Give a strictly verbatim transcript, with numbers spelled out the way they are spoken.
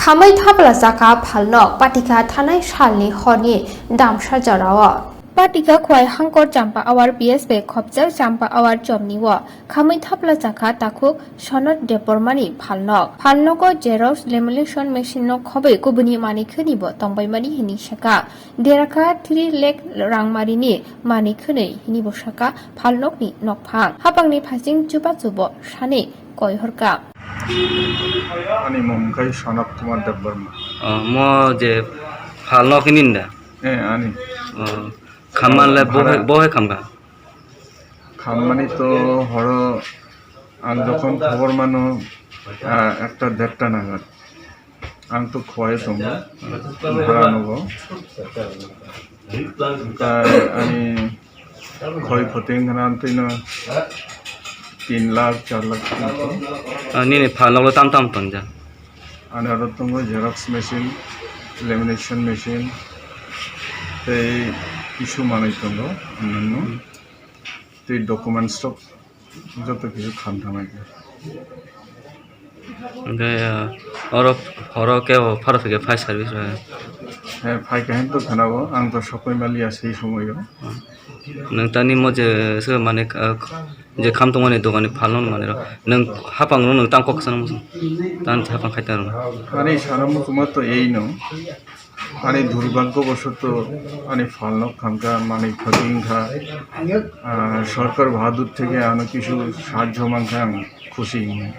Khamwi thapla chakha phalnok, patikha thanai salni horni damsa jorao. Patikha Khwai Hangkor Champa Awar P S bai khopjak Champa Awar chomni o khamwi thapla chakha takhuk Sonot Debbarmani phalnok. Phalnogo xerox lamination machine no khobwi kubuni manwi khwni bo tongbaimani hwnwi sakha. Derakha three lakh rangmarini manwi khwnwi hwnwi bo sakha phalnokni nokphang. Hapangni phasing chubachu bo sanwi koihorkha. Ani mung khe Sonot Kumar Debbarma. O, mo je phalnok hini da? Eh, ani. O, khamman le bohe, Bhara. Bohe khamkha? Khammani to horo ang jokhon khobor mano, ah, ekta derta nagar. Ang to Khowai tongo, bhara nogo. Ka ani khoi photing hana antino tin lakh, char lakh tongko. Ah, nini phalnok tam tam tongjak? Ani aro tongo xerox machine, lamination machine, tei kisu manwi tongo, onyanno. Tei documents rok joto kisu khan thangnai khe. Hwnkhe, ah, oro horo kebo pharo thwikhe fire service rok? He, phaikha hinwi to khwnao, ang to sokoi maliya sei somoio. Nwng tani mo je se mane, ah, je kham tongmani dogani phalno mane rok. Nwng hapang rok nwng tang kok sana muchung. Tang hapang khai tang rok. Ani sana muchungma to eino. Ani durbhagyobosoto ani phalnok khamkha, manwi khati wngkha. Ah, sorkar bahadur theke ano kisu sahajjo mankha, ang khusi wngkha.